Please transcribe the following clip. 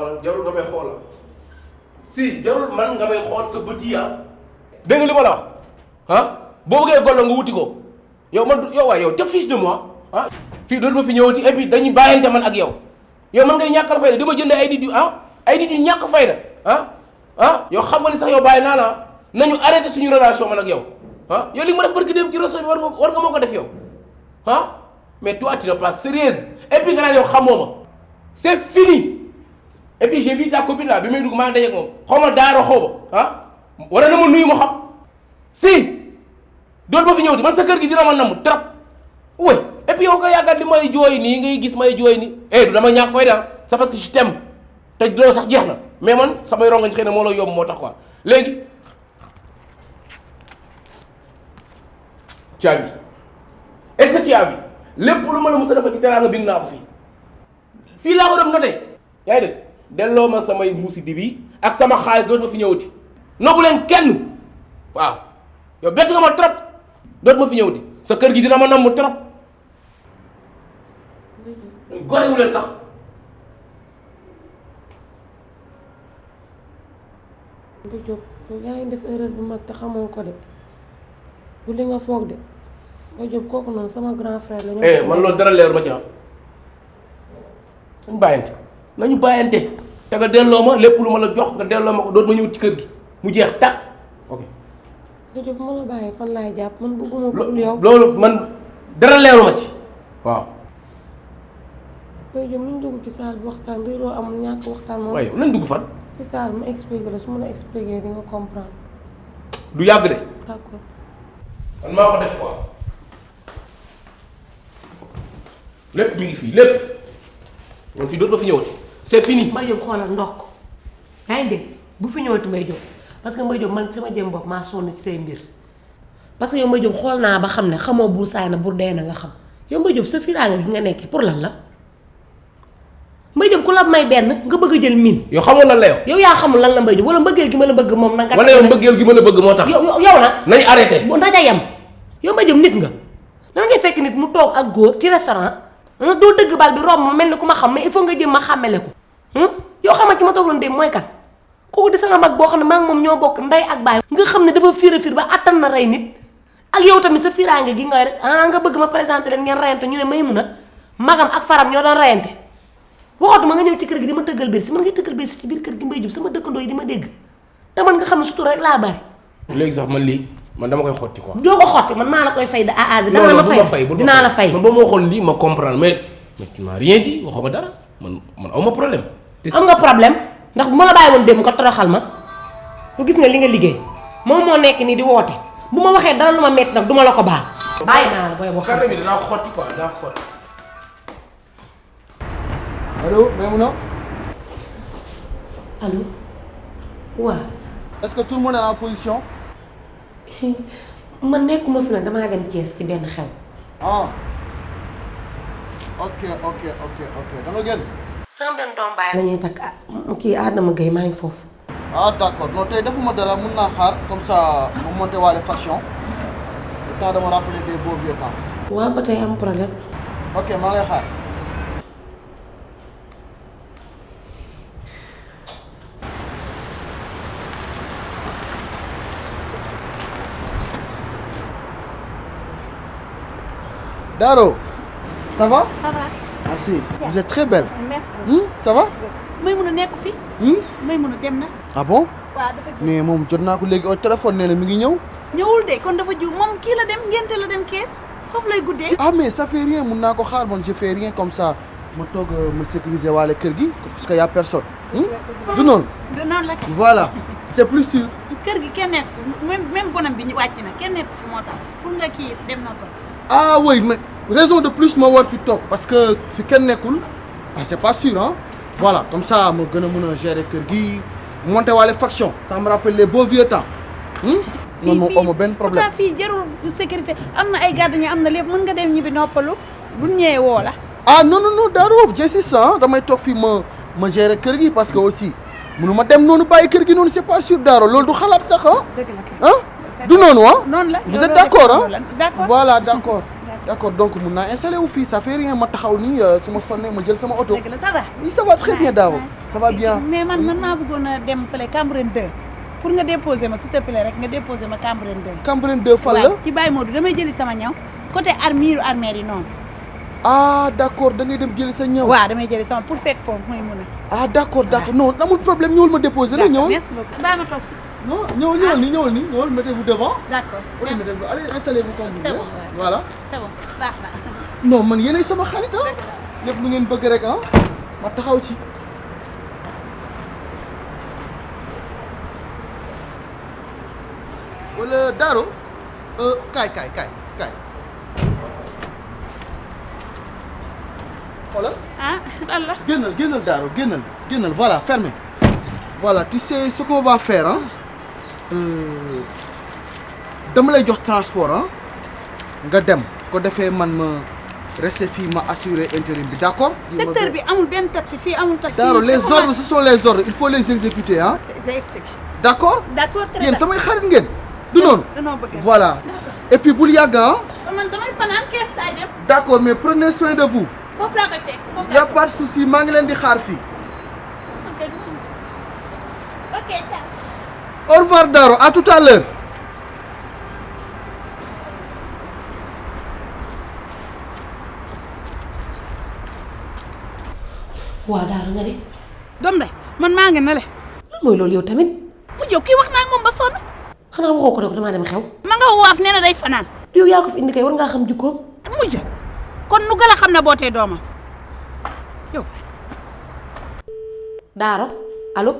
xoolal jarul nga may xoolal si jarul man nga may xool sa bët yi dégg nga li ma la wax ah boo bëggee golo nga wuti ko yow man yow waay yow te fiche de moi fii doon ma fi ñëwati et puis dañuy bàyyante man ak yow man ngay ñàkkal fayda di ma jënd ay nit yu ay nit yu ñàkk fayda yow xam nga ni sax yow bàyyi naa la nañu arrêté suñu relation man ak yow yow li ma def barki dem ci réseau bi war nga moo ko def yow mais toi tu n'es pas sérieuse et puis nga naan yow xamoo ma c'est fini et puis j'ai vu ta copine là bi may dugg maa ngi daje ak moom xaw ma daara xaw ma war na ma nuyu ma xam si doon ba fi ñëw di man sa kër gi dina ma namm trop oui et puis yow nga yaakaar li may jooy nii ngay gis may jooy nii du dama ñàkk fayda c'est parce que je t'aime te loolu sax jeex na mais man samay rongañ xëy na moo la yomb moo tax quoi léegi caabi est-ce que caabi lépp lu ma la mos a defal ci teraanga bind naa ko fii laa ko dem noté yaa ngi dégg delloo ma samay muusi di bi ak sama xaalis dootu ma fi ñëwati nobu leen kenn waaw yow bett nga ma trop dootu ma fi ñëwati sa kër gi dina ma namm trop gorewu leen sax nga jóg yaa ngi def erreur bu mag te xamoon ko de bu li nga foog de nga jóg kooku noonu sama grand frère la ñu man loolu dara leer ma ci nañu bàyyante te nga delloo ma lépp lu ma la jox nga delloo ma ko doot ma ñëw ci kër gi mu jeex tàkk ok nga jóg ma la bàyyi fan laay jàpp man bëgguma ko yow loolu man dara leeru ma ci waaw koy jëm nañ dugg ci saal bi waxtaan réeroo amul ñàkk waxtaan moom waaye nañ dugg fan ci saal ma expliqué la su ma la expliqué di nga comprendre du yàgg de d'accord man maa ko def quoi lépp mi ngi fii lépp man fii dootuma fi ñëwati c'est fini. Mbaye Diop xoolal ndox ko yaa ngi dégg bu fi ñëwati Mbaye Diop parce que Mbaye Diop man sama jëm bopp maa sonn ci say mbir parce que yow Mbaye Diop xool naa ba xam ne xamoo buur saay na buur dee na nga xam yow Mbaye Diop sa fiiraange gi nga nekkee pour lan la Mbaye Diop ku la may benn nga bëgg a jël miin. yow xamoon lan la yow yaa xamul lan la Mbaye Diop wala mbëggeel gi ma la bëgg moom nag. wala yow mbëggeel gi ma la bëgg moo tax. yow nag nañ arrêté. bu ndaje yam yow Mbaye Diop nit nga dana ngay fekk nit mu toog ak góor ci restaurant doo dëgg bal bi romb ma mel ni ku ma xam mais il faut nga jëm ma xàmmele ko yow xamal ki ma toog loon dem mooy kan kooku di sama mag boo xam ne maa ngi moom ñoo bokk ndey ak baay nga xam ne dafa fiir a fiir ba attan na rey nit ak yow tamit sa fiiraange gi nga rek nga bëgg ma présenté leen ngeen rayante ñu ne may mun a magam ak faram ñoo doon rayante waxatuma nga ñëw ci kër gi di ma tëggal biir si man ngay tëggal biir si ci biir kër gi Mbaye Diop sama dëkkandoo yi di ma dégg te man nga xam ne surtout rek laa bari léegi sax man lii man dama koy xotti quoi. doo ko xotti man maa la koy fay de A à Z. dama la ma fay dinaa la fay. man ba ma waxoon lii ma comprendre mais tu m'as rien dit waxoo ma dara man aw ma problème. am nga problème ndax bu ma la bàyyi woon démb ko toroxal ma bu gis nga li nga liggéey moom moo nekk nii di woote bu ma waxee dara lu ma metti nag du ma la ko baal. bàyyi naa la booy boo xam ne bi danaa xotti quoi danaa xotti. Allô, Maimouna? Allô? waaw. Est-ce que tout le monde est en position? man nekkuma fi nag damaa dem Thiès ci benn xew. Ah. Ok. Da nga génn? sama benn doom baay la ñuy takk kii Adama Gueye maa ngi foofu. Ah d'accord. Non tey defuma dara mun naa xaar comme ça ma monté waale faction. Le temps de me rappeler des beaux vieux temps. waaw ba tey am problème. Ok maa lay xaar. Daro, ça va? Ça va. Merci. Vous êtes très belle. Merci. Ça va? Maimouna nekk fi. Maimouna dem na. Ah bon? waaw dafa ji. Mais moom jot naa ko léegi au téléphone nee na mi ngi ñëw. ñëwul de kon dafa jiw moom kii la dem ngénte la dem kees foofu lay guddee. Ah mais ça fait rien mun naa ko xaar man je fais rien comme ça ma toog ma sécuriser waale kër gi parce que y a personne. Du noonu. du noonu la. Voilà c'est plus sûr. kër gi kenn nekk fi même bonam bi ñu wàcc na kenn nekk fi moo tax pour nga kii dem na ko. Ah oui mais raison de plus ma war fi toog parce que fi kenn nekkul ah c'est pas sûr hein. Voilà comme ça ma gën a mën a gérer kër gi monter waale faction ça me rappelle les beaux vieux temps. noonu moom amoo benn problème fii jarul sécurité am na ay gardien am na lépp mën nga dem ñibbi noppalu bu ñëwee woo la. Ah non Daro j'insiste damay toog fii ma gérer kër gi parce que aussi mënu ma dem noonu bàyyi kër gi noonu c'est pas sûr Daro loolu du xalaat sax dëgg la kay. du noonu noonu la vous êtes d'accord d'accord. Voilà d'accord d'accord donc mun naa installé wu fii ça fait rien ma taxaw nii su ma sonnee ma jël sama oto. dëgg la ça va. oui ça va très bien Daro ça va bien. mais man maa bëggoon a dem fële Cambérène 2 pour nga déposer ma s'il te plaît rek nga déposer ma Cambérène 2. Cambérène 2 fan la. waaw ci Baye Modou damay jëli sama ñaw côté armure yi noonu. ah d'accord da ngay dem jëli sa ñëw. waaw damay jëli sama pour fekk foofu mooy mun a. ah d'accord non amul problème ñëwul ma déposer la ñëwal. merci beaucoup baa ma toog fi. non ñëwal nii mettez-vous devant. d'accord merci mettez-vous allez installez-vous comme vous c'est voulez. bon voilà. c'est bon baax na. non man yéenay sama xarit ah. lépp lu ngeen bëgg rek ah ma taxaw ci. wala Daro kaay. xoolal. ah Allah. génnal Daro génnal voilà fermé. voilà tu sais ce qu'on va faire ah. dama lay jox transport ah. nga dem su ko defee man ma rester fii ma assurer intérim bi d'accord. secteur bi amul benn taxi fii amul taxi. Daro les ordres ce sont les ordres il faut les exécuter ah. c'est exécuté. d'accord. d'accord très yéen bien. samay xarit ngeen. du noonu. danoo bëgg. voilà et puis bul yàgg ah. man damay fanaan kees daay dem. d'accord mais prenez soin de vous. foofu laa koy fekk foofu y a pas de souci maa ngi leen di xaar fii. ok ciao. au revoir Daro à tout à l'heure. waa Daara nga ne. doom day man maa ngi ne le. lan mooy loolu yow tamit. mu jëw kii wax naa ak moom ba sonn. xanaa waxoo ko ne ko damaa dem xew. ma nga waaf nee na day fanaan. yow yaa ko fi indi kay war ngaa xam jukkoom. mujj kon nu gën a xam ne bootee doomam yow. Daaro allo.